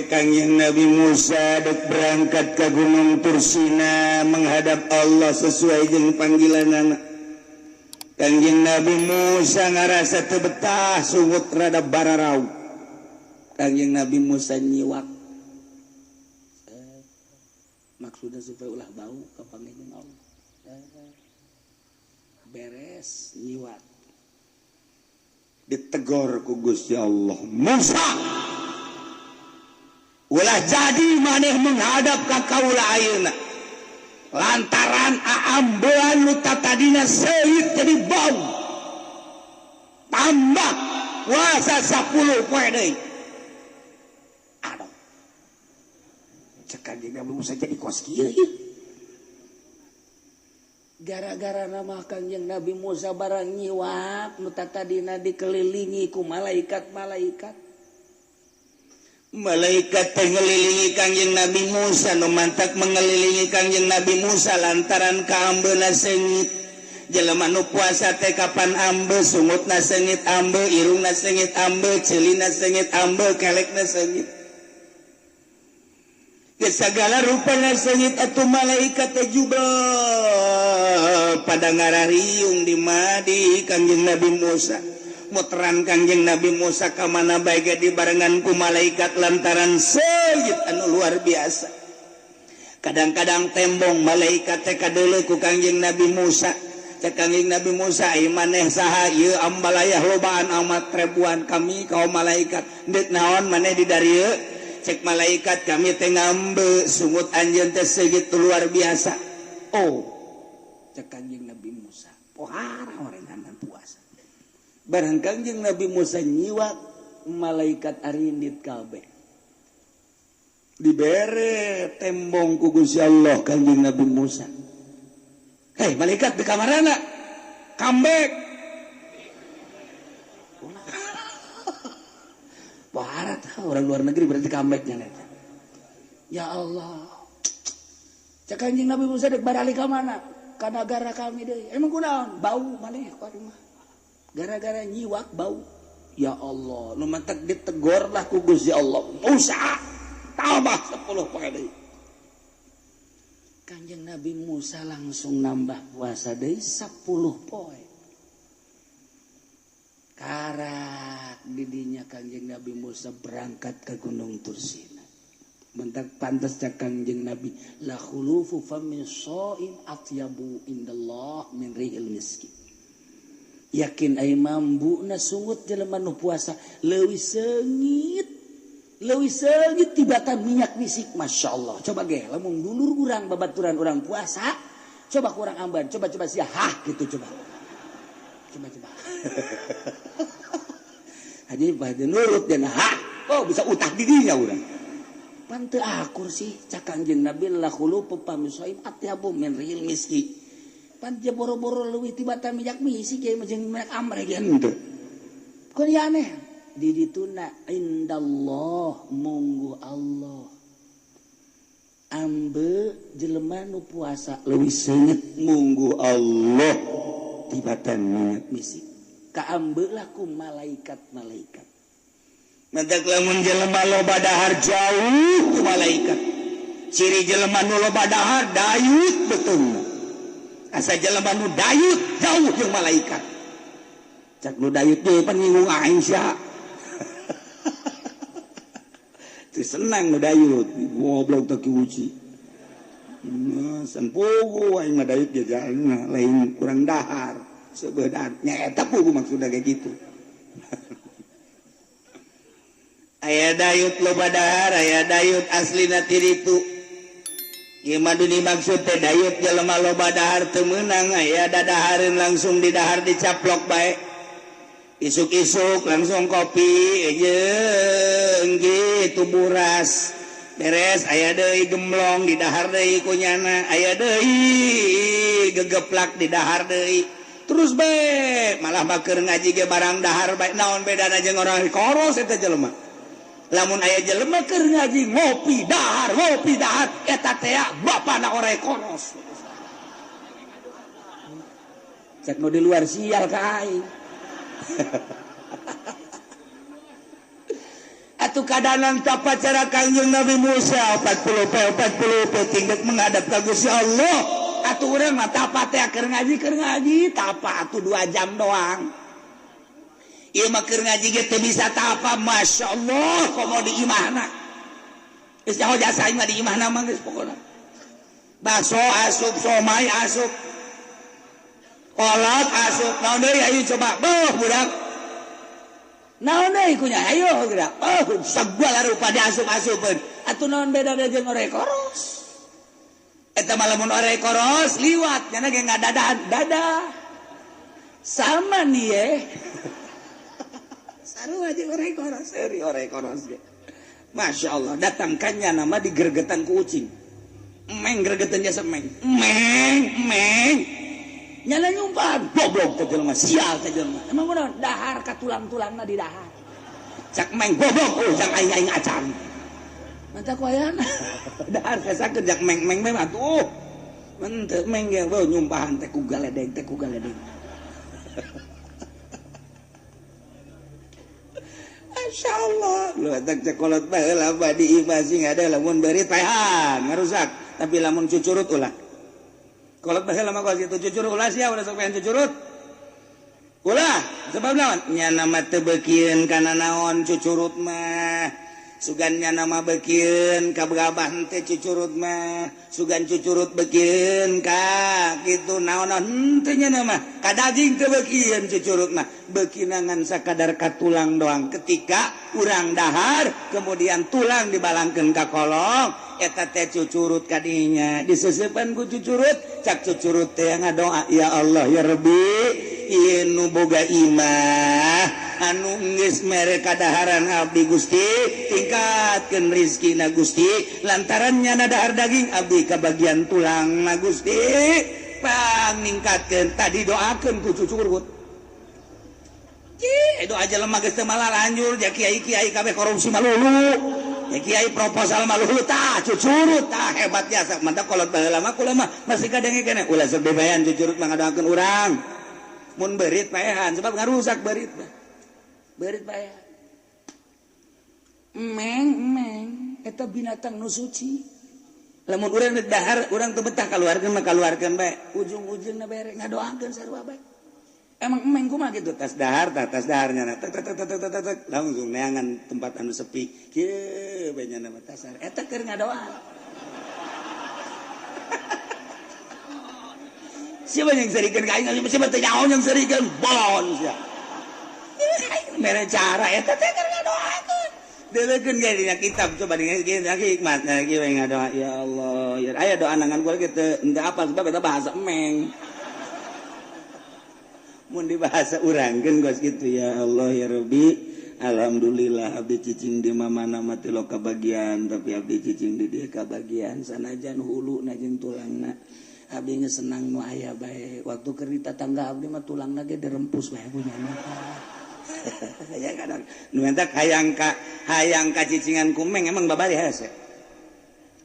Kangjeng Nabi Musa dek berangkat ke Gunung Tursina menghadap Allah sesuai jeung panggilanana. Kangjeng Nabi Musa ngarasa teu betah sungut rada bararau. Kangjeng Nabi Musa nyiwak. Maksudnya supaya ulah bau ka panggih Allah. Beres nyiwak. Ditegor ku Gusti Allah, Musa, ulah jadi maneh menghadap ka kaula ayeuna lantaran aambean nu tatadina seungit jadi bau tambah puasa 10 poe deui. Aduh, cek Kanjeng Nabi Musa jadi kos kieu ieu. Gara-gara nama Kanjeng Nabi Musa barang nyiwak nu tatadina dikelilingi ku malaikat-malaikat. Malaikat teh ngelilingi Kangjeng Nabi Musa, nu mantak mengelilingi Kangjeng Nabi Musa lantaran kaambeuna seungit. Jelema nu puasa teh kapan ambe, sungutna seungit ambe, irungna seungit ambe, ceulina seungit ambe, kelekna seungit. Geus sagala rupana seungit atuh malaikat teh jubel pada ngarariung di madi Kangjeng Nabi Musa. Muteran Kangjeng Nabi Musa ka mana bae ge dibarengan ku malaikat lantaran seungit anu luar biasa. Kadang-kadang tembong malaikat teh kadeuleu ku Kangjeng Nabi Musa. Cek Kangjeng Nabi Musa, "Ieu maneh saha? Ieu ambalayah lobaan amat ribuan kami kaum malaikat. Deuk naon maneh di darieu?" Cek malaikat, "Kami teh ngambe sungut anjeun teh seungit luar biasa." Oh, cek Kangjeng Nabi Musa, pohara orengan puasa. Barang Kangjeng Nabi Musa nyiwak, malaikat arindit kabeh. Dibere tembong ku Gusti Allah Kangjeng Nabi Musa. Hei malaikat di kamarana, comeback. Barat orang luar negeri berarti comebacknya. Ya Allah. Cek Kangjeng Nabi Musa dek barali ka mana? Ka nagara kami deui. Emang kunaon? Bau maneh ku mah. Gara-gara nyiwak bau. Ya Allah, nu mantak ditegor lah ku Gusti Allah. Musa, tambah 10 poe deui. Kanjeng Nabi Musa langsung nambah puasa deui 10 poe. Karak didinya Kanjeng Nabi Musa berangkat ke Gunung Tursina. Mentak pantas cak Kanjeng Nabi, la khulufu famin shaim atyabu indallah min rihil miskin. Yakin ai mambuna sungut jelema nu puasa leuwih seungit tibatan minyak misik. Masya Allah. Coba ge lamun dulur urang babaturan urang puasa, coba kurang amban, coba coba sia hah gitu coba. Coba coba. Haji bade nurut dan hah, oh bisa utah didinya urang. Pan teu akur sih cak Kangjeng Nabi la khulufu pamisaim atyabu min rihil miski. Pan dia boro-boro leuwih tibatan minyak misik ya jeung minyak amre ge henteu. Kun ya aneh. Di dituna indallah munggu Allah. Ambe jelema nu puasa leuwih seungit munggu Allah tibatan minyak misik. Kaambe lah ku malaikat-malaikat. Mentak lamun jelema loba dahar jauh ku malaikat. Ciri jelema nu loba dahar dayut betul. Asa jelema nu dayut jauh jeung malaikat. Cak nu dayut ge pan nyinggung aing sia. Teu senang nu dayut, goblok teh kiuci. Sempugu aing mah dayut ge lain kurang dahar. Sebenarnya eta pugu maksudna kayak gitu. Aya dayut loba dahar, aya dayut aslina ti ditu. Ieu mah dimaksud teh dayut jelema loba dahar teu meunang, aya dadahareun langsung di dahar dicaplok bae. Isuk-isuk langsung kopi jeung kitu buras. Beres aya deui gemblong di dahar deui ku nyana, aya deui gegeplak di dahar deui. Terus bae malah maker ngaji ge barang dahar bae, naon bedana jeung orang koros eta jelema. Lamun aya jelema keur ngaji ngopi dahar eta teh bapana ore koros. Cek nu di luar sial ka aing. Atuh kadanan tapa cara Kangjeng Nabi Musa 40 pe 40 peuting dek menghadap ka Gusti Allah. Atuh urang mah tapa teh keur ngaji tapa atuh 2 jam doang. Ieu mah keur ngaji ge teu bisa tapa, Masya Allah komo di imahna. Geus nyaho jasa aing mah di imahna mah geus pokona. Baso asup, somai asup, kolot asup, naon deui ayo coba, beuh budak. Naon deui kunya ayo geura. Oh, sagala rupa diasup-asupeun. Atuh naon bedana jeung orek koros? Eta mah lamun orek koros liwat nya ge ngadadahan, dadah. Sama nih ye. Sarua jeung orek koros, seuri orek koros ge. Masya Allah, datangkannya nama digergetan ku ucing. Meng gregetan jasa meng. Meng, meng. Nyala nyumpahan, goblok teh jelema, sial teh jelema. Emang kunaon? Dahar ka tulang-tulangna di dahar. Cak meng goblok, oh jang aing-aing acan. Mantap ku ayana. Dahar kasakeun jak meng-meng mah atuh. Henteu meng ge beuh nyumpahan teh ku galedeng, teh ku galedeng. Masya Allah, lu atak cekolot baheula di imah sing ada lamun beurit paehan ngarusak, tapi lamun cucurut ulah. Kolot baheula mah kos kitu cucurut ulah sia ulah sok paehan cucurut. Ulah, sebab naon? Nya nama teu beukieun kana naon cucurut mah. Sugan nya nama beukieun ka gabah teh cucurut mah, sugan cucurut beukieun ka kitu naon-naon henteu nya nama. Ka daging teu beukieun cucurut mah, beukinangan sakadar ka tulang doang. Ketika urang dahar kemudian tulang dibalangkeun ka kolong, eta teh cucurut kadinya diseseupan ku cucurut, cak cucurut teh ngadoa ya Allah ya Rabbi, ieu nu boga imah anu geus mere kadaharan abdi Gusti, tingkatkeun rizkina Gusti, lantaran nyana dahar daging abdi kabagian tulang na Gusti, pang ningkatkeun tadi doakeun ku cucurut. Cih, doa jelema geus teu malalanjur, ja kiai-kiai kabeh korupsi malulu. Ya kiai proposal malulu tah cucurut tah hebat jasa. Mantap kolot baheula mah kula mah masih kadenge keneh ulah sok dibayan cucurut mah ngadoakeun urang. Mun beurit paehan sebab ngarusak beurit mah. Beurit paehan. Meng meng eta binatang nu suci. Lamun urang rek dahar urang teu betah kaluarkeun mah kaluarkeun bae. Ujung-ujungna bere ngadoakeun sarua bae. Emang emeng kumaha gitu tas dahar tah tas daharnya na tek tek tek tek tek tek langsung neangan tempat anu sepi kieu bae nya nama tas dahar eta keur ngadoa. Siapa yang serikeun ka aing siapa teh nyaho yang serikeun bon sia. Mere cara eta teh keur ngadoakeun. Deulekeun ge dina kitab coba dina hikmatna kieu we ngadoa ya Allah ya aya doa nangan gua ge teu henteu apal sebab eta bahasa emeng. Mun dibahasa urangkeun geus kitu ya Allah ya Rabbi, alhamdulillah abdi cicing di mamana mah teu kabagian tapi abdi cicing di dieu kabagian sanajan huluna jeung tulangna abdi geus senang nu aya bae waktu keur di tatangga abdi mah tulangna ge dirempus bae ku nyana. Ya kadang nu entak hayang ka cicingan ku meng emang babari hese.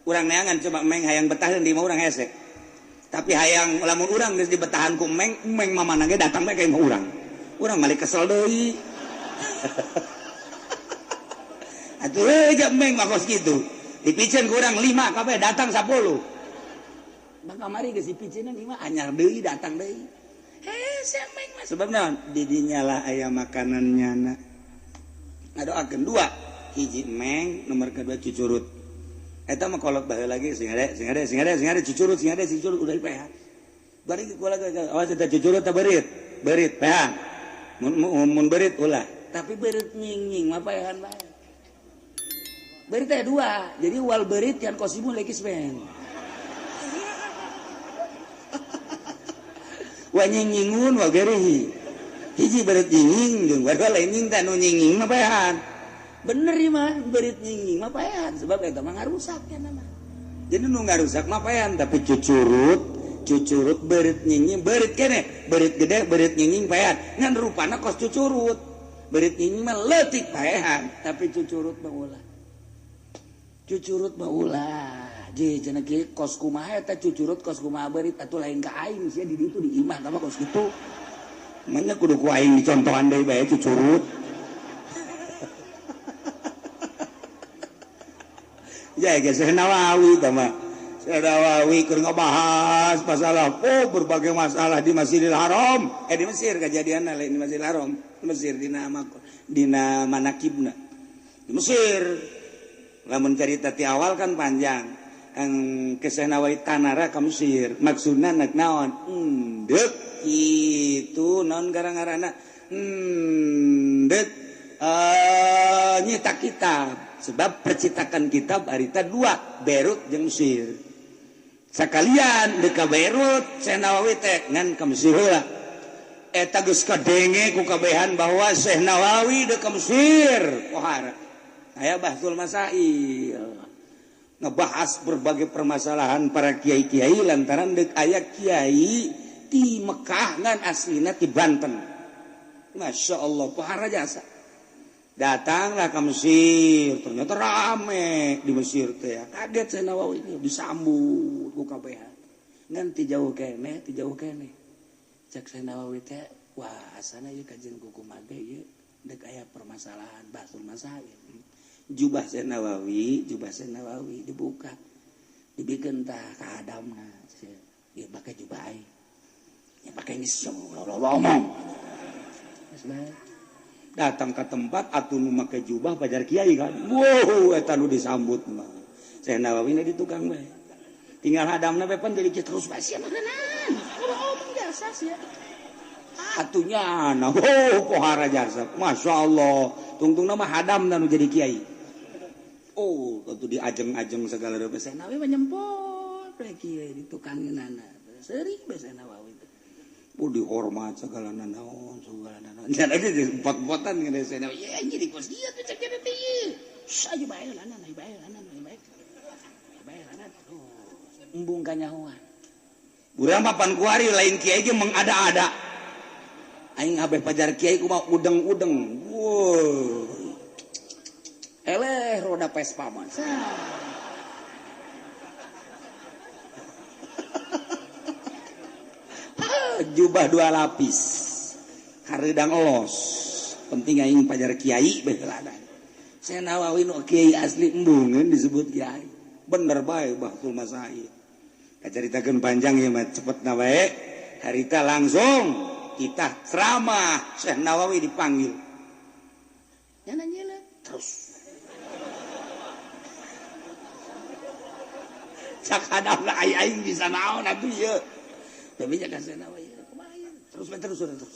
Urang neangan coba meng hayang betaheun di imah urang hese. Tapi hayang lamun urang geus dibetahan ku meng, meng mamana ge datang bae ka imah urang. Urang malik kesel deui. Atuh euy meng mah kos kitu. Dipiceun ku urang 5 kabeh datang 10. Bang kamari geus dipiceunan 5 anyar deui datang deui. Hese meng mah sebab naon? Di dinya lah aya makanan nyana. Ngadoakeun dua, hiji meng, nomor kedua cucurut. Eta mah kolot baheula lagi sing ade sing ade sing ade sing ade cucurut sing ade cucurut udah paehan. Bari kula awas eta cucurut ta beurit, beurit paehan. Mun beurit ulah, tapi beurit nying-nying mah paehan bae. Beurit teh dua, jadi wal beurit yang kosimu lekis ben. Wa nying-nyingun wa gerihi. Hiji beurit nying jeung warga lain nying teh nu nying-nying mah paehan. Bener mah berit nying mah paehan sebab eta mah ngarusak ya nama. Jadi nu ngarusak mah paehan tapi cucurut cucurut berit nying berit kene berit gede berit nying paehan ngan rupana kos cucurut berit nying mah leutik paehan tapi cucurut mah ulah. Cucurut mah ulah. Ji cenah kieu kos kumaha eta cucurut kos kumaha berit atuh lain ka aing sia di ditu di imah tah kos kitu. Manya kudu ku aing dicontohan deui bae cucurut. Ya geus Nawawi tah mah. Nawawi keur ngabahas masalah oh berbagai masalah di Masjidil Haram. Di Mesir kejadianna lain di Masjidil Haram. Mesir dina dina manakibna. Di Mesir. Lamun carita ti awal kan panjang. Kisah Nawawi tanara ka Mesir. Maksudna nek naon? Endek kitu naon gara-garana? Endek nyetak kitab. Sebab percetakan kitab harita dua, Beirut jeung Mesir. Sakalian deuk ka Beirut Syekh Nawawi teh ngan ka Mesir heula. Eta geus kadenge ku kabehan bahwa Syekh Nawawi deuk ka Mesir. Pohara. Aya Bahsul Masail. Ngebahas berbagai permasalahan para kiai-kiai lantaran deuk aya kiai ti Mekah ngan aslina ti Banten. Masya Allah, pohara jasa. Datanglah ke Mesir, ternyata rame di Mesir teh. Kaget Syekh Nawawi ini disambut ku kabehan. Ngan ti jauh keneh, ti jauh keneh. Cek Syekh Nawawi teh, wah asana ieu kajian kumaha ge ieu deuk aya permasalahan Bahsul Masail. Jubah Syekh Nawawi dibuka. Dibikeun tah ka Adamna. Ieu pake jubah aing. Ya pake geus ngomong. Datang ke tempat atuh nu make jubah pajar kiai kan. Wow, eta nu disambut mah. Syekh Nawawi na di tukang bae. Tinggal hadamna bae pan jadi terus bae sia makanan. Ngomong jasa sia. Atunya nah, oh pohara jasa. Masya Allah. Tungtungna mah hadamna nu jadi kiai. Oh, tentu diajeng-ajeng segala rupa. Syekh Nawawi mah nyempol bae kiai di tukangeunana. Seuri bae Syekh Nawawi. Oh dihormat segala nanaon segala nanaon. Jangan lagi empat-empatan ngene Syekh Nawawi. Ya jadi kos dia tuh cek teh ieu. Saja bae lanan, bae lanan, bae. Bae lanan. Oh, embung kanyahoan. Urang papan kuari lain kiai ge mengada-ada. Aing abeh pajar kiai kumaha udeng-udeng. Wow. Eleh roda Vespa mah. Jubah dua lapis kareudang olos penting aing pajar kiai bae heuladan. Syekh Nawawi nu kiai asli embungeun disebut kiai bener bae Bahsul Masail. Kacaritakeun panjang ieu mah cepetna bae harita langsung kita ceramah Syekh Nawawi dipanggil nyana nyelet terus cak hadapna aing bisa naon atuh ieu tapi jangan Syekh Nawawi terus terus terus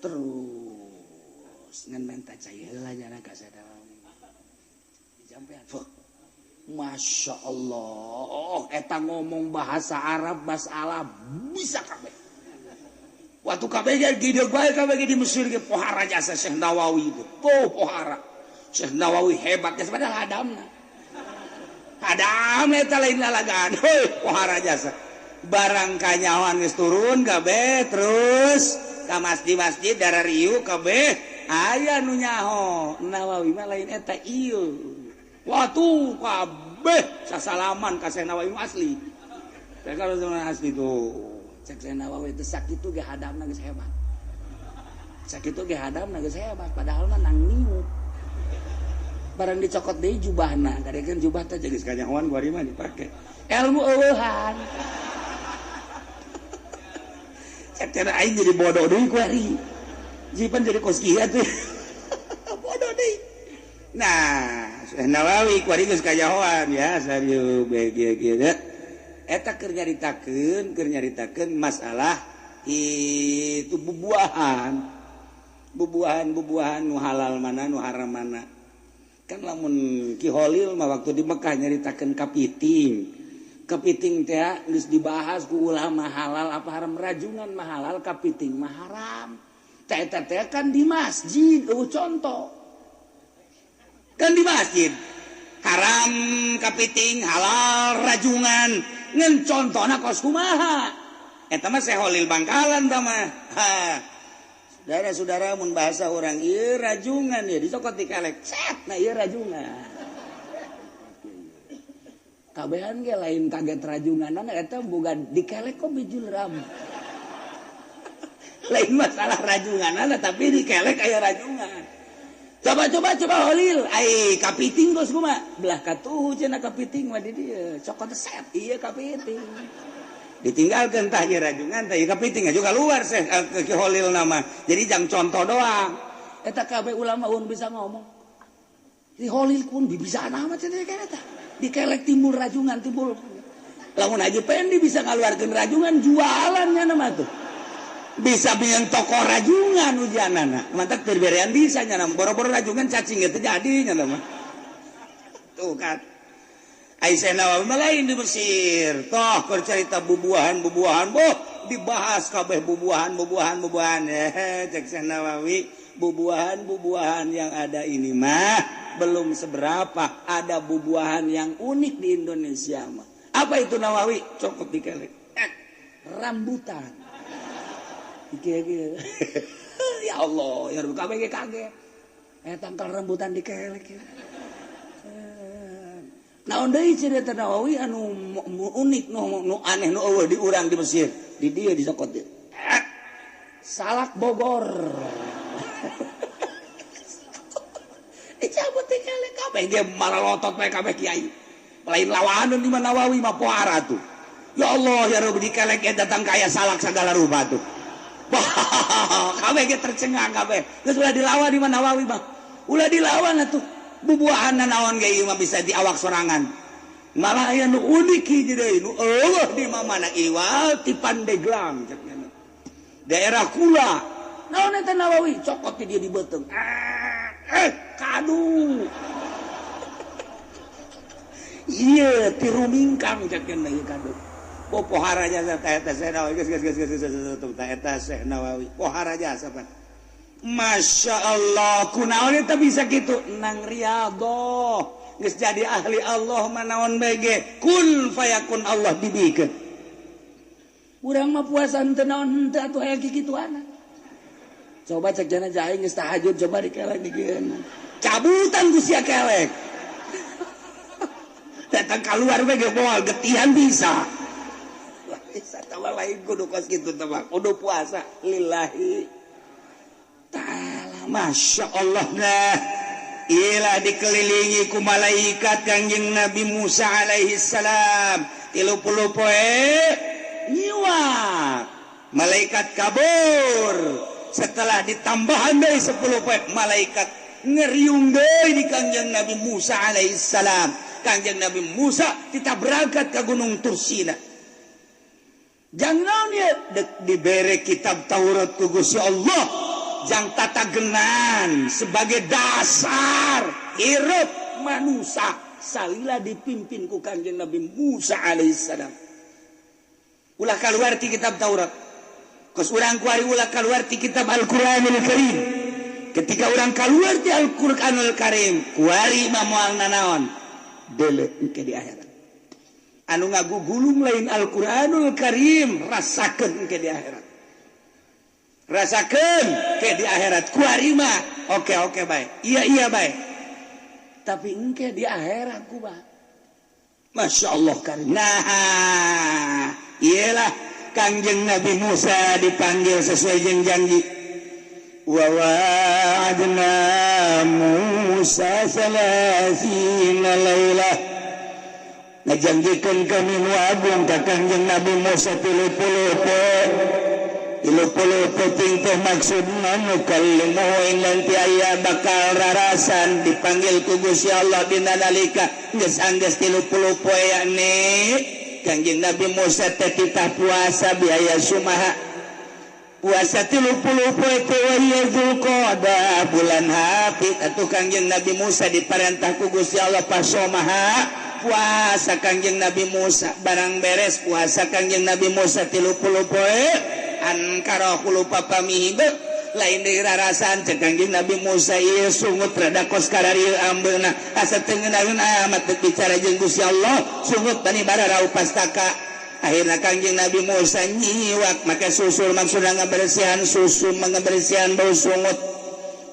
terus ngan menta cai heula nya ka Syekh Nawawi dijampean. Masya Allah eta ngomong bahasa Arab masalah bisa kabeh. Waktu kabeh ge gideug bae kabeh ge di Mesir ge pohara jasa Syekh Nawawi itu. Tuh pohara Syekh Nawawi hebat geus padahal hadamna. Hadamna eta lain lalagaan. Heuh pohara jasa. Barang kanyawan geus turun kabeh terus ka masjid-masjid darariu kabeh aya nu nyaho Nawawi mah lain eta ieu. Watuh kabeh sasalaman ka Syekh Nawawi asli. Teh kalau asli tuh cek Syekh Nawawi teh sakitu ge hadamna geus hebat. Sakitu ge hadamna geus hebat padahal mah nang niup. Barang dicokot deui jubahna, kadekeun jubah teh geus kanyahoan kuari mah dipake. Ilmu eueuhan. Cek aing jadi bodoh deui kuari. Jipan jadi kos kieu atuh. Bodoh deui. Nah, Syekh Nawawi kuari geus kanyahoan ya serius bae kieu kieu. Eta keur nyaritakeun masalah itu bubuahan. Bubuahan-bubuahan nu halal mana nu haram mana. Kan lamun Ki Holil mah waktu di Mekah nyaritakeun kapiting. Kepiting teh geus dibahas ku ulama halal apa haram, rajungan mah halal, kepiting mah haram. Teh eta teh kan di masjid, eueuh contoh. Kan di masjid haram kepiting, halal rajungan. Ngan contona kos kumaha? Eta mah Syekh Holil Bangkalan tah mah. Ha. Saudara-saudara mun bahasa urang ieu rajungan ya dicokot dikelek. Cet, nah ieu rajungan. Kabehan ge lain kaget rajunganan eta boga dikelek kok bijul ram. Lain masalah rajunganan tapi dikelek aya rajungan. Coba coba coba Holil, ai kapiting geus kumaha? Belah katuhu cenah kapiting mah di dieu. Cokot set ieu kapiting. Ditinggalkeun tah ieu rajungan tah ieu kapiting juga keluar seh ke Holil nama. Jadi jang contoh doang. Eta kabeh ulama un bisa ngomong. Di Holil pun bisa amat cenah eta. Dikelek timbul rajungan timbul. Lamun Haji Pendi bisa ngaluarkeun rajungan jualannya nama tuh. Bisa bikin toko rajungan ujianana. Mantap berberean bisa nya nama. Boro-boro rajungan cacing itu jadi nya nama. Tuh kan. Aisyah Nawawi mah lain di Mesir. Toh keur carita bubuahan-bubuahan boh dibahas kabeh bubuahan-bubuahan bubuahan. Cek Syekh Nawawi, bubuahan-bubuahan yang ada ini mah belum seberapa, ada bubuahan yang unik di Indonesia mah. Apa itu Nawawi? Cokot dikelek. Rambutan. Iki ya Allah, ya kabeh kaget. Tangkal rambutan dikelek. Naon deui cerita Nawawi anu unik nu aneh nu eueuh di urang di Mesir. Di dieu disokot dieu. Salak Bogor. Dicabut dikelek kabeh ge maralotot bae kabeh kiai. Lain lawanan di Nawawi mah pohara tuh. Ya Allah ya Rabbi dikelek datang kaya salak segala rupa tuh. Kabeh ge tercengang kabeh. Geus ulah dilawan di Nawawi mah. Ulah dilawan atuh. Bubuahan naon ge ieu mah bisa diawak sorangan. Malah aya nu unik hiji deui nu eueuh di mana iwal ti Pandeglang cek nya. Daerah kula. Naon eta Nawawi cokot di dia di beuteung. Kadu. Iya, tirumingkang cek nya ieu kadu. Oh, pohara jasa eta Syekh Nawawi geus geus geus geus eta Syekh Nawawi. Pohara jasa pan. Masya Allah, kunaon eta bisa kitu nang riyadhah. Geus jadi ahli Allah mah naon bae ge kun fayakun Allah dibikeun. Urang mah puasa henteu naon henteu atuh aya kikituana. Coba cek jana aing geus tahajud coba dikelek dikeun. Cabutan ku sia kelek. Datang keluar bae ge moal getihan bisa. Bisa tawa lain kudu kos kitu teh mah. Kudu puasa lillahi ta'ala. Masya Allah nah. Ilah dikelilingi ku malaikat Kangjeng Nabi Musa alaihi salam. 30 poe nyiwak. Malaikat kabur. Setelah ditambahan deui 10 poe malaikat ngeriung deui di Kangjeng Nabi Musa alaihi salam. Kangjeng Nabi Musa kita berangkat ke Gunung Tursina. Jangan ya diberi kitab Taurat ku Gusti Allah. Jang tata genan sebagai dasar hirup manusia salila dipimpin ku Kangjeng Nabi Musa alaihissalam. Ulah kaluar ti kitab Taurat. Kos urang kuari ulah kaluar ti kitab Al-Qur'anul Karim. Ketika urang kaluar ti Al-Qur'anul Karim, kuari mah moal nanaon? Deuleu engke di akhirat. Anu ngagugulung lain Al-Qur'anul Karim, rasakeun engke di akhirat. Rasakeun ke di akhirat kuari mah oke oke bae. Iya iya bae. Tapi engke di akhirat kumaha? Masya Allah karim. Nah, iyalah Kangjeng Nabi Musa dipanggil sesuai jeung janji. Wa wa'adna Musa 30 lailah. Ngajanjikeun kami nu agung ka Kangjeng Nabi Musa 30 poe. 30 peuting teh maksudna nu kalimo nanti aya bakal rarasan dipanggil ku Gusti Allah dina nalika geus anggeus 30 poe yakni Kangjeng Nabi Musa teh titah puasa biaya sumaha puasa 30 poe teh waya Zulqa'dah bulan Hafid atuh Kangjeng Nabi Musa diparentah ku Gusti Allah pasomaha puasa Kangjeng Nabi Musa barang beres puasa Kangjeng Nabi Musa 30 poe ankara khulufa pamihi lain deui rarasan cek Kangjeng Nabi Musa ieu sungut rada kos kararieu ambeuna asa teu ngeunaheun amat teu bicara jeung Gusti Allah sungut bani bararau pastaka akhirna Kangjeng Nabi Musa nyiwak make susul maksudna ngabersihan susu ngabersihan bau sungut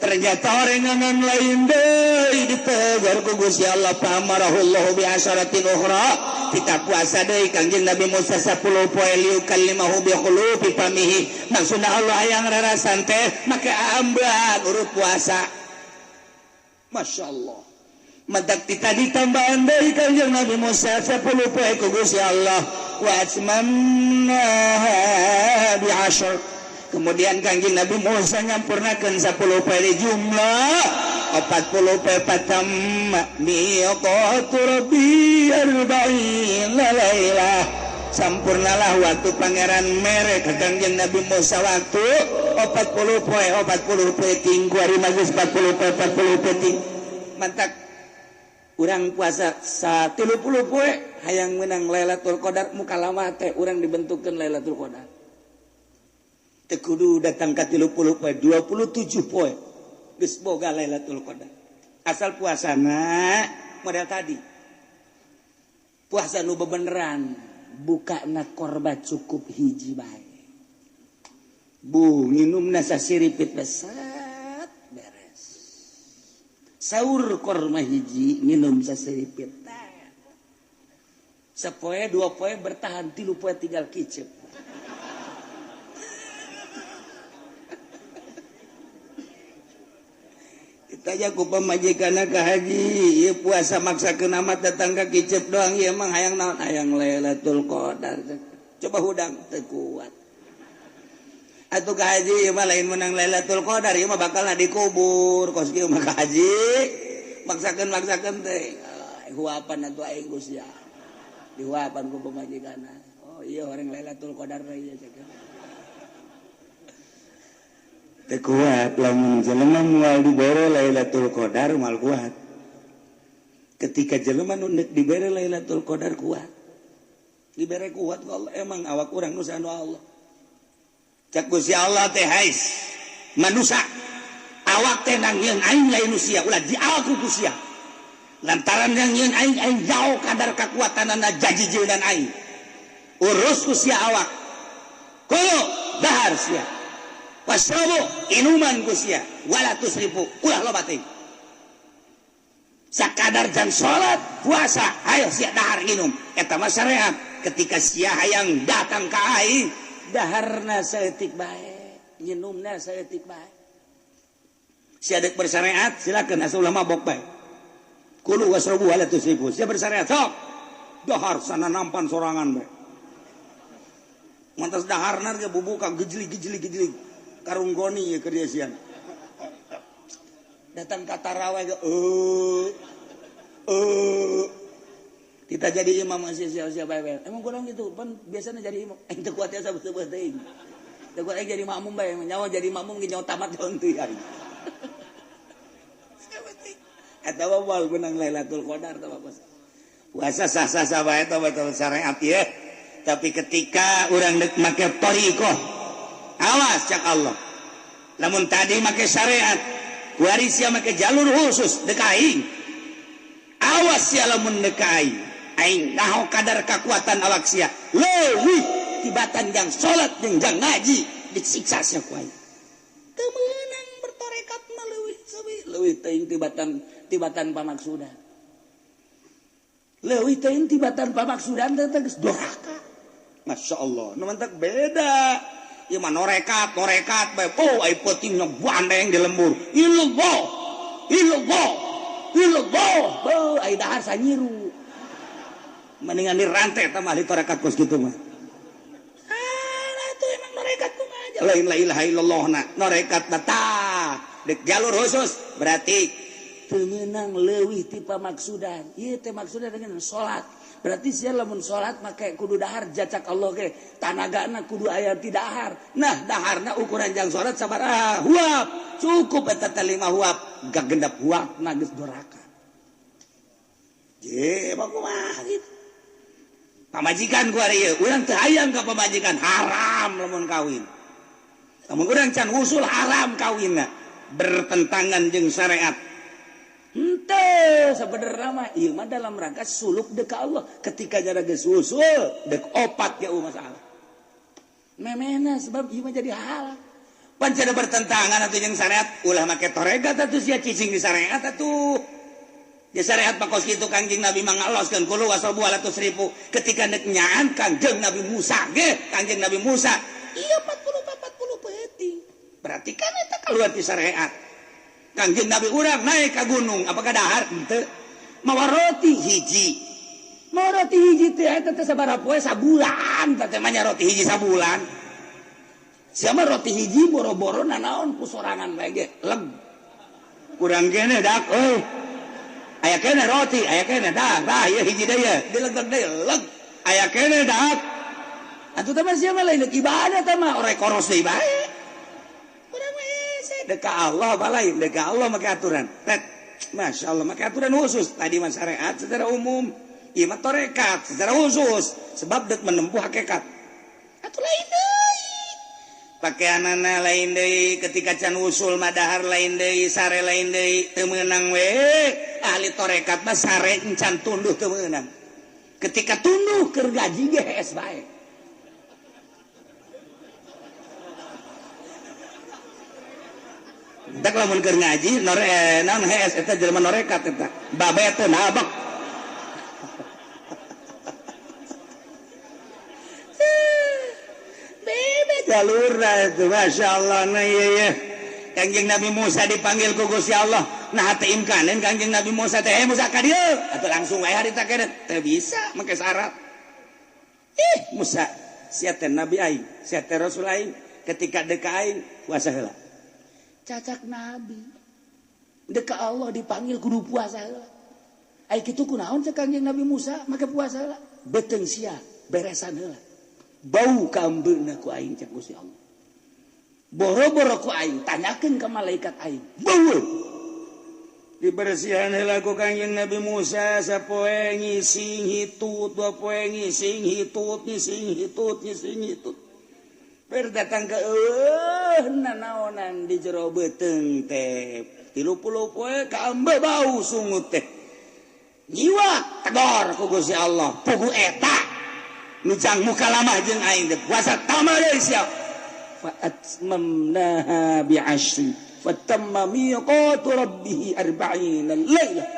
ternyata orenganan lain deui ditegur ku Gusti Allah pamarahullahu bi asyaratin ukhra kita puasa deui Kangjeng Nabi Musa 10 poe liukallimahu bi khulufi famihi maksudna Allah hayang rarasan teh make ambean urut puasa. Masya Allah. Matak tadi tambahan dari Kanjeng Nabi Musa 10 poe ku Gusti Allah wa atmamna bi asyr. Kemudian Kanjeng Nabi Musa nyampurnakeun 10 poe di jumlah 40 poe patamma miqatu rabbi arba'ina lailah. Sampurnalah waktu pangeran mere ka Kanjeng Nabi Musa waktu 40 poe 40 poe tinggu hari magis 40 poe 40 poe ting. Mantak urang puasa 30 poe hayang menang Lailatul Qadar muka lama teh urang dibentukkeun Lailatul Qadar. Teu kudu datang ka 30 poe 27 poe geus boga Lailatul Qadar. Asal puasana model tadi. Puasa nu bebeneran bukana korba cukup hiji bae. Bu nginumna sasiripit besar beres. Sahur korma hiji minum sasiripit. Sapoe dua poe bertahan 3 poe tinggal kicep. Ditanya ku pamajikanna ka haji, ieu puasa maksakeun amat datang ka kicep doang ieu mah hayang naon hayang Lailatul Qadar. Coba hudang teu kuat. Atuh ka haji ieu mah lain menang Lailatul Qadar ieu mah bakalna dikubur kos kieu mah ka haji maksakeun teh huapan atuh aing Gusti dihuapan ku pamajikanna. Oh iya orang Lailatul Qadar ieu cek. Teu kuat lamun jelema moal dibere Lailatul Qadar moal kuat. Ketika jelema nu deuk dibere Lailatul Qadar kuat. Dibere kuat ku Allah emang awak urang nu anu Allah. Cak Gusti Allah teh hais manusia awak teh nangieun aing lain usia ulah di awak ku sia lantaran nangieun aing aing jauh kadar kakuatanana jajijeunan aing urus ku sia awak kulo dahar sia wasrobu inuman ku sia wala tusrifu ulah loba teuing sakadar jang salat puasa ayo sia dahar minum eta mah syariat ketika sia hayang datang ka aing daharna saeutik bae nginumna saeutik bae sia deuk bersyariat silakan asal ulah mabok bae kulu wasrobu wala tusrifu sia bersyariat sok dahar sana nampan sorangan bae mantas daharna ge bubuka gejlig-gejlig karung goni ye keur sian datang ka tarawih ge kita jadi imam masih siap-siap bae. Emang kurang gitu, pan biasanya jadi imam. Teu kuat ya sabeut-beut teuing. Teu kuat jadi makmum bae, nyawa jadi makmum ge nyawa tamat daun teuing aing. Eta mah moal menang Lailatul Qadar tah puasa. Puasa sah-sah bae tah bae syariat ieu. Tapi ketika urang deuk make thariqah, awas cak Allah. Lamun tadi make syariat, kuari sia make jalur khusus deuk aing. Awas sia lamun deuk aing. Aing naho kadar kekuatan awak sia leuwih tibatan jang salat jeung jang ngaji disiksa sia ku aing. Teu meunang bertorekat mah leuwih seuwi leuwih teuing tibatan pamaksudan. Leuwih teuing tibatan pamaksudan teh geus doraka. Masya Allah, nu mantak beda. Ieu mah norekat bae. Oh ai peuting bandeng di lembur. Illallah. Illallah. Illallah. Beuh ai dahar sanyiru. Mendingan dirantai eta mah ahli tarekat kos kitu mah. Ah, itu emang norekat kumaha aja. Lain la ilaha illallah na, norekat na tah. Dek jalur khusus berarti teu meunang leuwih ti pamaksudan. Ieu teh maksudna dengan salat. Berarti sia lamun salat make kudu dahar jacak Allah ge. Tanagana kudu aya ti dahar. Nah, daharna ukuran jang salat sabaraha huap. Cukup eta teh 5 huap, gagendap huapna geus doraka. Je, kumaha gitu. Pamajikan ku ari ieu, urang teu hayang ka pamajikan, haram lamun kawin. Lamun urang can usul haram kawinna, bertentangan jeung syariat. Henteu sabenerna mah ieu mah dalam rangka suluk deuk ka Allah. Ketika jara geus usul, deuk opat ge masalah. Memehna sebab ieu mah jadi halal. Pan cada bertentangan atuh jeung syariat, ulah make torekat atuh sia cicing di syariat atuh. Ya syariat mah kos kitu Kangjeng Nabi mangaloskeun kulu wasrobu wala tusrifu. Ketika deuk nyaan Kangjeng Nabi Musa ge, Kangjeng Nabi Musa ieu 40 peuting. Berarti kan eta keluar ti syariat. Kangjeng Nabi urang naik ka gunung, apakah dahar? Henteu. Mawa roti hiji. Mawa roti hiji teh eta teh sabaraha poe? Sabulan teh teh mah roti hiji sabulan. Siapa roti hiji boro-boro nanaon ku sorangan bae ge leg. Kurang kene dak euy. Aya kene roti, aya kene dak, tah ieu hiji deui ye, dilegeg deui leg. Aya kene dak. Atuh teh mah sia mah lain ibadah teh mah orek koros deui bae. Urang mah hese dek ka Allah apa lain, dek ka Allah make aturan. Tet, Masya Allah make aturan khusus. Tadi mah syariat secara umum, ieu mah tarekat secara khusus sebab dek menempuh hakikat. Atuh lain deui. Pakaianana lain deui, ketika can usul mah dahar lain deui, sare lain deui, teu meunang we. Ahli tarekat mah sare encan tunduh teu meunang. Ketika tunduh keur gaji ge hees bae. Entak lamun keur ngaji nore naon hees eta jelema norekat eta. Babe teh nabak. Bebe jalurna itu Masya Allah nah ieu ye. Kangjeng Nabi Musa dipanggil ku Gusti Allah. Nah teu imkaneun Kangjeng Nabi Musa teh, Musa ka dieu. Atuh langsung wae harita keneh. Teu bisa make syarat. Ih Musa, sia teh nabi aing, sia teh rasul aing, ketika deka aing puasa heula. Cacak nabi deka Allah dipanggil kudu puasa heula. Ai kitu kunaon cek Kangjeng Nabi Musa make puasa heula? Beuteung sia beresan heula. Bau kaambeuna ku aing cek Gusti Allah. Boro-boro ku aing tanyakeun ka malaikat aing. Bau. Dibersihan heula ku Kangjeng Nabi Musa sapoe ngising hitut, dua poe ngising hitut, ngising hitut, ngising hitut. Ber datang ke eueuh nanaonan di jero beuteung teh 30 poe kaambe bau sungut teh. Nyiwak tegor ku Gusti Allah, pugu eta nu jang mukalamah jeung aing teh puasa tama deui siap. Fa atmamnaha bi'ashri fatamma miqatu rabbih arba'ina lailah.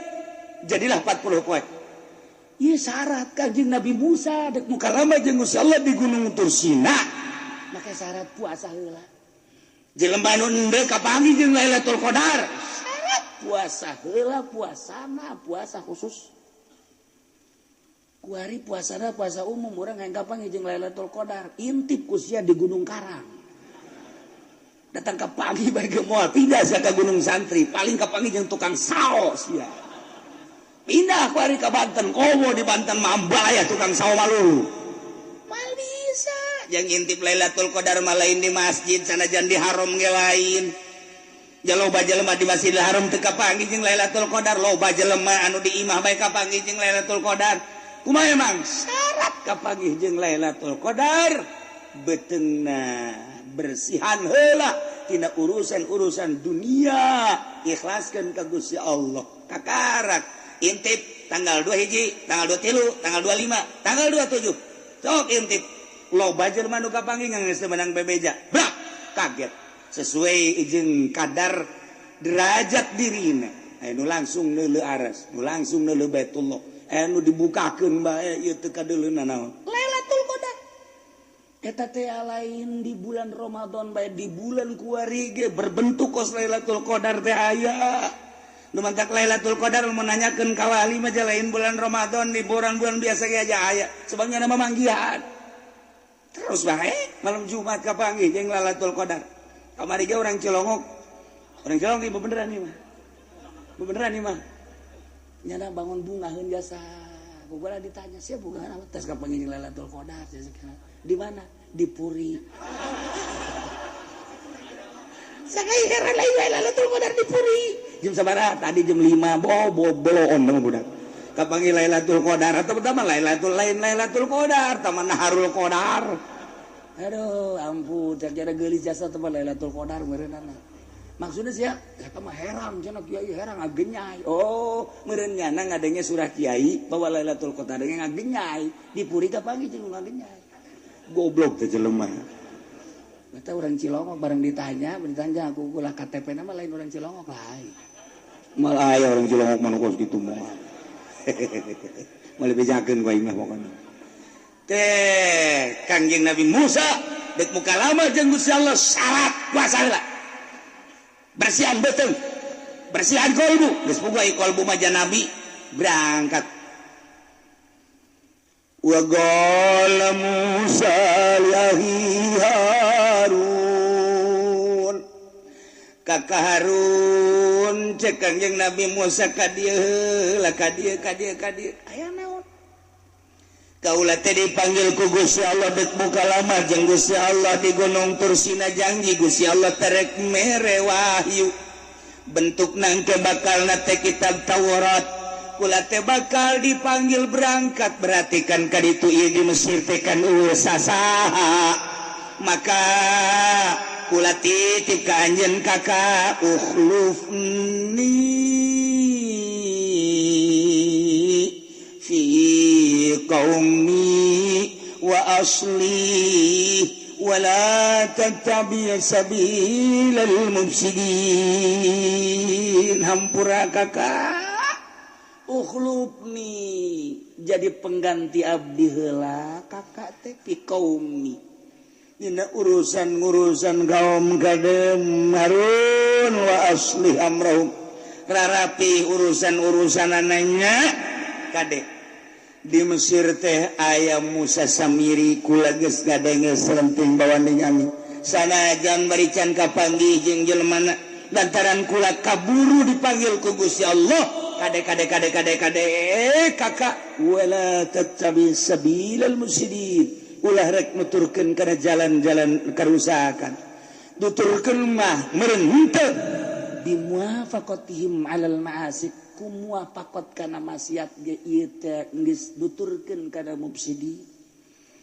Jadilah 40 poe. Ieu syarat Kangjeng Nabi Musa dek mukalamah jeung Gusti Allah di Gunung Tursina. Make syarat puasa heula. Jelema nu endeu kapanggih jeung Lailatul Qadar. Syarat puasa heula, puasana puasa khusus. Kuari puasana puasa umum urang hayang kapanggih jeung Lailatul Qadar. Intip ku sia di Gunung Karang. Datang ka pagi bae ge moal pindah sia ka Gunung Santri, paling kapanggih jeung tukang saos sia. Pindah kuari ka Banten, komo di Banten mah ambalaya tukang sao malulu. Mal bisa. Yang ngintip Lailatul Qadar mah lain di masjid sanajan di haram ge lain. Loba jelema di Masjidil Haram teu kapanggih jeung Lailatul Qadar, loba jelema anu di imah bae kapanggih jeung Lailatul Qadar. Kumaha emang syarat kapanggih jeung Lailatul Qadar? Beuteungna bersihan heula tina urusan-urusan dunia, ikhlaskeun ka Gusti Allah. Kakarak intip tanggal 2 hiji, tanggal 23, tanggal 25, tanggal 27. Sok intip. Loba jelema nu kapanggih geus teu meunang bebeja. Brak, kaget. Sesuai jeung kadar derajat dirina. Aya nu langsung neuleuh aras, nu langsung neuleuh Baitullah. Aya nu dibukakeun bae ieu teu kadeuleuna naon. Lailatul Qadar. Eta teh lain di bulan Ramadan bae, di bulan kuari ge berbentuk kos Lailatul Qadar teh aya. Nu mantak Lailatul Qadar mun nanyakeun ka wali mah lain bulan Ramadan, di bulan-bulan biasa ge aja aya. Sebabnya nama manggihan. Terus bae malam Jumat kapanggih jeung Lailatul Qadar. Kamari ge orang Cilongok. Orang Cilongok ieu beneran ieu mah. Beneran ieu mah. Nyana bangun bungaheun jasa. Ku gua ditanya, "Sia bungaheun apa?" Tes kapanggih jeung Lailatul Qadar. Di mana? Di Puri. Sakai heran lain Lailatul Qadar di Puri. Jam sabaraha? Tadi jam 5. Bo boloon mah budak. Kapanggih Lailatul Qadar atau pertama Lailatul lain Lailatul Qadar, taman Naharul Qadar. Aduh, ampun, cak jada geulis jasa teman Lailatul Qadar meureunana. Maksudnya sih ya, eta mah herang cenah kiai herang ngagenyai. Oh, meureun nyana ngadenge surah kiai bahwa Lailatul Qadar ngagenyai. Di Puri kapanggih jeung ngagenyai. Goblok teh jelema. Eta urang Cilongok bareng ditanya, aku ulah KTP nama lain orang Cilongok lain. Malah aya orang Cilongok mah nu kos kitu moal. Moal bejakeun ku aing mah pokona. Teh Kangjeng Nabi Musa dek mukalama jeung Gusti Allah syarat puasa heula. Bersihan beuteung. Bersihan kolbu, geus puguh ai kolbu mah nabi berangkat. Wa qala Musa li akhi Harun, kakak Harun, cek Kangjeng Nabi Musa, ka dieu lah, ka dieu, ka dieu, ka dieu, aya naon? Kaula teh dipanggil ku Gusti Allah, dek mukalamah jeung Gusti Allah di Gunung Tursina. Janji Gusti Allah terek mere wahyu, bentuk nangke bakal nate kitab Taurat. Kula teh bakal dipanggil berangkat, berarti kan kaditu ieu di Mesir teh kan euweuh sasaha. Maka kula titip ka anjeun, kakak, ukhlufni fi qaumi wa asli wala tattabi sabilal mufsidin. Hampura, kakak, ukhlufni, jadi pengganti abdi heula kakak teh, fi qaumi, dina urusan-urusan kaum kadem Harun, wa aslih amrahum, rarapi urusan-urusan ananya. Kade, di Mesir teh aya Musa Samiri. Kula geus ngadenge selenting bawaning angin, sanajan bari can kapanggih jeung jelema, lantaran kula kaburu dipanggil ku Gusti Allah. Kade, kade, kade, kade, kade, kakak, wala tattabi sabilal mufsidin, ulah rek nuturkeun kana jalan-jalan kerusakan. Nuturkeun mah meureun henteu bimuwafaqatihim alal ma'asi, ku muwafaqat kana maksiat ge ieu teh geus nuturkeun kana mufsidin.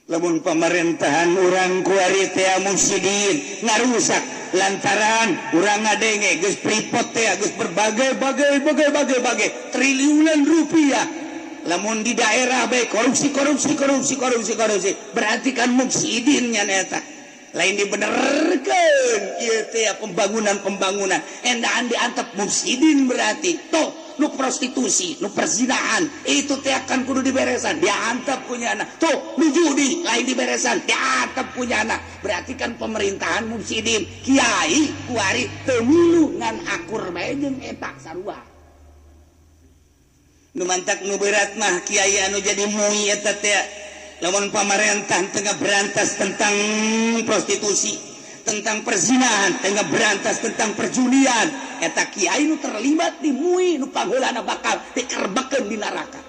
Lamun pemerintahan urang kuari teh mufsidin, ngarusak, lantaran urang ngadenge geus Freeport teh geus berbagai bagai bagai bagai bagai triliunan rupiah. Lamun di daerah bae korupsi, korupsi, korupsi, korupsi, korupsi, berarti kan mufsidin nya eta. Lain dibenerkeun ieu teh pembangunan-pembangunan endaan diantep, mufsidin berarti. Tuh nu prostitusi, nu perzinahan itu teh akan kudu diberesan, diantep punya anak. Tuh nu judi lain diberesan, diantep punya anak, berarti kan pemerintahan mufsidin. Kiai kuari teu milu ngan akur bae jeung eta sarua. Nu mantak nu berat mah kiai anu jadi MUI eta teh. Lamun pamarentah tengah berantas tentang prostitusi, tentang perzinahan, tengah berantas tentang perjudian, eta kiai nu terlibat di MUI nu pangheulana bakal dikerbekeun di neraka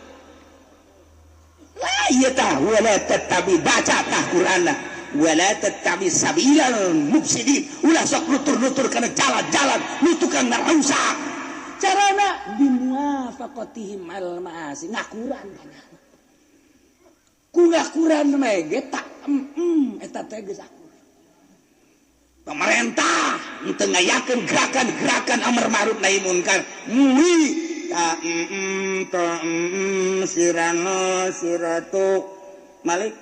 lah ieu tah. Wala tattabi, baca tah Qur'anna, wala tattabi sabilal mufsidin, ulah sok nutur-nutur kana jalan-jalan nu tukang ngarusak. Carana bimuwafaqatihim al ma'asi, ngakuran kana ku ngakuran mah ge tak eta teh geus akur. Pemerintah teu ngayakeun gerakan-gerakan amar ma'ruf nahi munkar, MUI ta ta sirano siratu Malik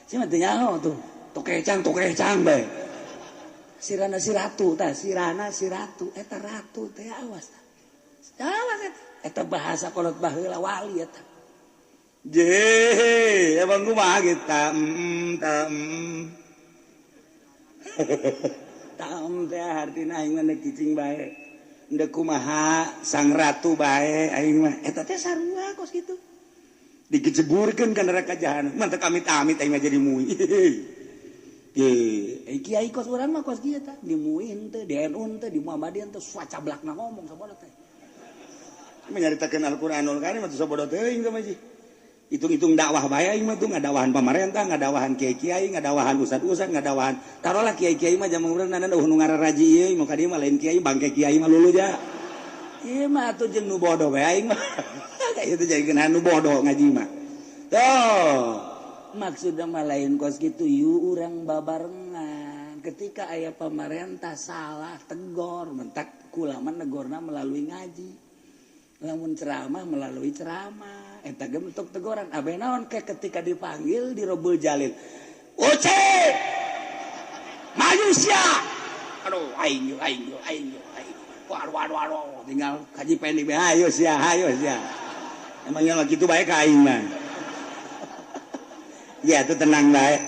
si mah teu nyaho tuh tokecang tokecang bae. Sirana siratu tah, sirana siratu eta ratu teh, awas tah, awas eta. Eta bahasa kolot baheula, wali eta. Je, abang kumaha gitu, ta tam teh artina aing mah cicing bae. Ndek kumaha sang ratu bae aing mah. Eta teh sarua kos kitu. Digejeburkeun ka neraka jahanam. Mantep amit-amit aing mah jadi MUI. Ye, kiai kos urang mah kos kieu tah, di MUI henteu, di NU henteu, di Muhammadiyah henteu, sacablakna ngomong sabodo teh. Menyaritakeun Al-Qur'anul Karim atuh sabodo teuing teh mah. Hitung-hitung dakwah bae aing mah tuh, ngadawahan pamarentah, ngadawahan kiai-kiai, ngadawahan ustad-ustad, ngadawahan. Taruhlah kiai-kiai mah zaman urang nana nu ngararaji ieu mau ka dieu mah lain kiai, bangke kiai mah lulu ja. Ieu mah atuh jeung nu bodoh bae aing mah. Kayak itu jadi kena nu bodoh ngaji mah. Tuh, maksudna mah lain kos kitu, yu urang babarengan. Ketika aya pamarentah salah tegor, mentak kula mah negorna melalui ngaji. Lamun ceramah melalui ceramah. Eta ge bentuk teguran. Abe naon ke ketika dipanggil di Robul Jalil. Uce! Maju sia! Aduh, aing aing aing aing. Waduh, waduh, waduh. Tinggal kaji pendi be, ayo sia, ayo sia. Emangnya mah kitu bae ka aing mah. Ya, itu tenang bae.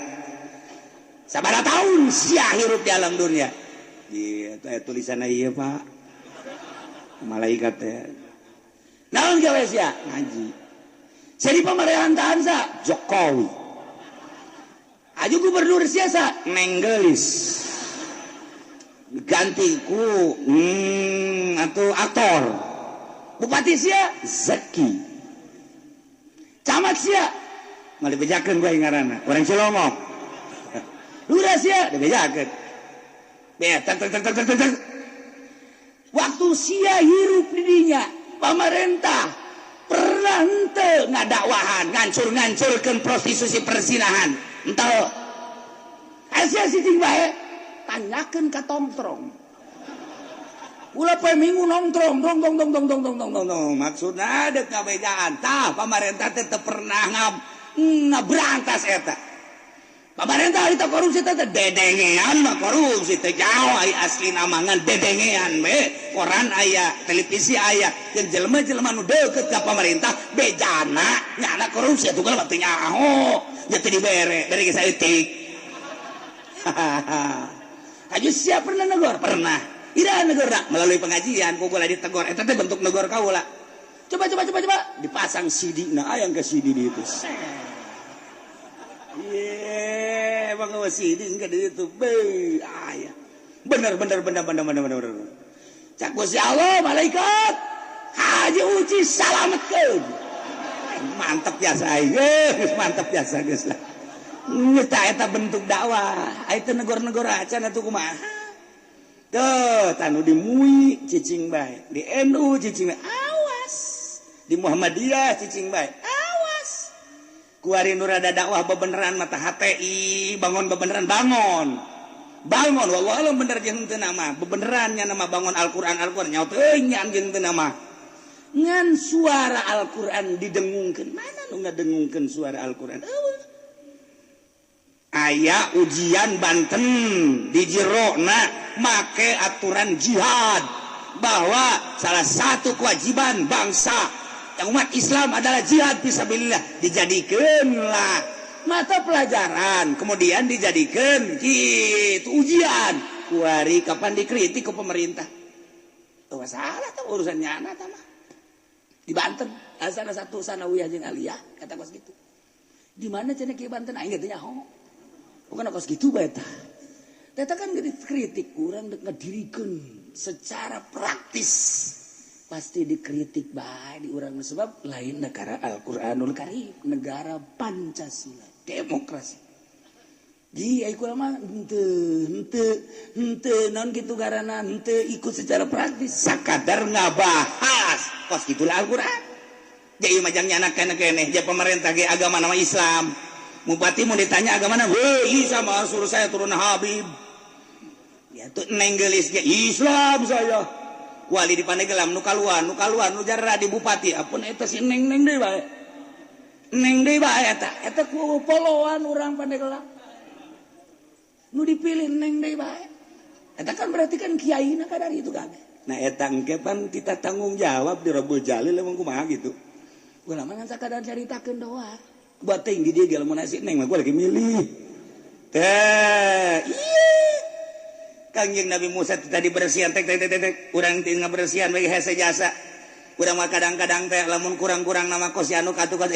Sabaraha tahun sia hirup di alam dunia. Ieu teh tulisanna ieu Pak. Malaikat teh. Naon gawe sia? Ngaji. Jadi pemerintahan sa Jokowi. Aju gubernur sia sa Nenggelis. Ganti ku atau aktor. Bupati sia Zaki. Camat sia mal dibejakeun gua ngaranna. Urang Cilongok. Lurah sia dibejakeun. Be tak tak tak tak tak. Waktu sia hirup di dinya, pamarentah pernah henteu ngadakwahan, ngancur-ngancurkeun prostitusi perzinahan. Entah. Sia cicing bae, tanyakeun ka tongtrong. Ulah poe Minggu nongtrong, dong dong dong dong dong dong dong dong dong. Maksudna deuk ngabejaan. Tah pamarentah teh teu pernah ngaberantas eta. Pamarentah itu korupsi teh dedengean mah korupsi teh jauh ai asli namangan dedengean we. Koran aya, televisi aya, jeung jelema-jelema nu deukeut ka pamarentah bejana nyana korupsi atuh mah teu nyaho. Nya teu dibere, bere ge saeutik. Aju sia pernah negor? Pernah. Ira negorna melalui pengajian ku kula ditegor eta teh bentuk negor kaula. Coba coba coba coba dipasang CD na aya ke CD di itu. Ye, bang CD ke di itu. Be, aya. Bener bener bener bener bener bener. Cak Gusti Allah malaikat Haji Uci salametkeun. Mantep biasa geus, mantep biasa geus lah. Eta eta bentuk dakwah. Aya teu negor-negor acan atuh kumaha. Tuh, tanu di MUI cicing bae, di NU cicing bae, awas. Di Muhammadiyah cicing bae, awas. Kuari nu rada dakwah bebeneran mata HTI, bangun bebeneran bangun. Bangun wallahu alam bener jeung teu nama, bebeneran nya nama bangun Al-Qur'an Al-Qur'an nyaho teu nya jeung teu nama. Ngan suara Al-Qur'an didengungkeun, mana nu ngadengungkeun suara Al-Qur'an? Eueuh. Aya ujian Banten di jerona make aturan jihad bahwa salah satu kewajiban bangsa yang umat Islam adalah jihad fisabilillah, dijadikanlah mata pelajaran kemudian dijadikan gitu ujian. Kuari kapan dikritik ke pemerintah? Oh, salah tuh urusannya anak mah. Di Banten asana satu sanawiyah jeung aliyah kata kos gitu. Di mana cenah kieu Banten aing teh nyaho. Bukan kos gitu bae tah. Eta kan dikritik urang dek ngadirikeun secara praktis. Pasti dikritik bae di urang sebab lain negara Al-Qur'anul Karim, negara Pancasila, demokrasi. Ji ai kula mah henteu henteu henteu naon kitu garana henteu ikut secara praktis sakadar ngabahas kos gitulah Al-Qur'an. Jadi majang nyana keneh-keneh ja pemerintah ge agama nama Islam. Bupati mau ditanya agama mana? Weh, sama suruh saya turun Habib. Ya tuh nenggelis ge Islam saya. Wali di Pandeglang nu kaluan, nu kaluan, nu jarra di bupati. Apun eta si neng-neng deui bae. Neng deui bae eta. Eta ku poloan urang Pandeglang. Nu dipilih neng deui bae. Eta kan berarti kan kiaina kadar itu kabeh. Nah eta engke pan kita tanggung jawab di Rabbul Jalil emang kumaha gitu. Ulama ngan sakadar caritakeun doang. Buat tinggi dia dia lamun nasi neng mah gua lagi milih. Teh, iya. Kangjeng Nabi Musa tadi bersihan tek tek tek tek urang teu ngabersihan bagi hese jasa. Urang mah kadang-kadang teh lamun kurang-kurang nama kos si anu katuh kos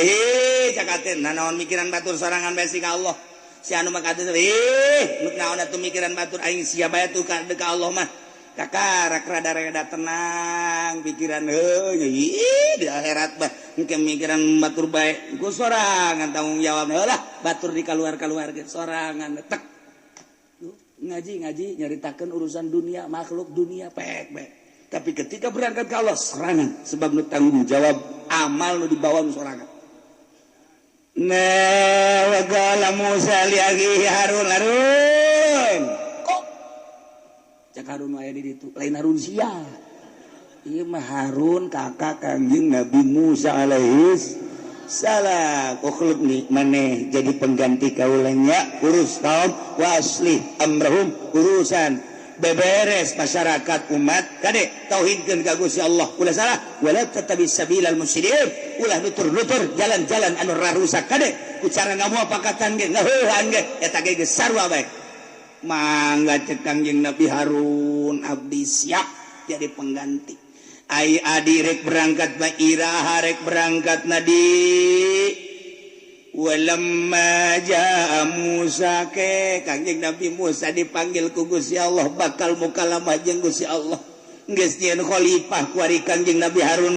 cakateun nanaon mikiran batur sorangan bae si ka Allah. Si anu mah katuh nu naon atuh mikiran batur aing sia bae tuh ka ka Allah mah. Kakarak rada-rada tenang pikiran heuh di akhirat bah engke mikiran batur bae ku sorangan tanggung jawab heulah batur di kaluar-kaluarkeun sorangan tek ngaji-ngaji nyaritakeun urusan dunia makhluk dunia pek pek tapi ketika berangkat ke Allah sorangan sebab nu tanggung jawab amal nu dibawa nu sorangan. Nah wa qala Musa li akhihi Harun Harun kok cak Harun aya di ditu lain Harun sia ieu mah Harun kakak Kangjeng Nabi Musa alaihis salam. Ukhlubni maneh jadi pengganti kaulanya urus kaum waslih amrahum urusan beberes masyarakat umat kade tauhidkeun ka Gusti Allah ulah salah wala tatabi sabilal mufsidin ulah nutur-nutur jalan-jalan anu rarusak kade ku cara ngamuapakatan ge ngaheuhan ge eta ge geus sarua bae. Mangga, cek Kangjeng Nabi Harun, abdi siap jadi pengganti. Ai adi rek berangkat mah iraha rek berangkat na di? Walamma jaa Musa, ke Kangjeng Nabi Musa dipanggil ku Gusti Allah, bakal mukalamah jeung Gusti Allah. Geus nyieun khalifah kuari Kangjeng Nabi Harun.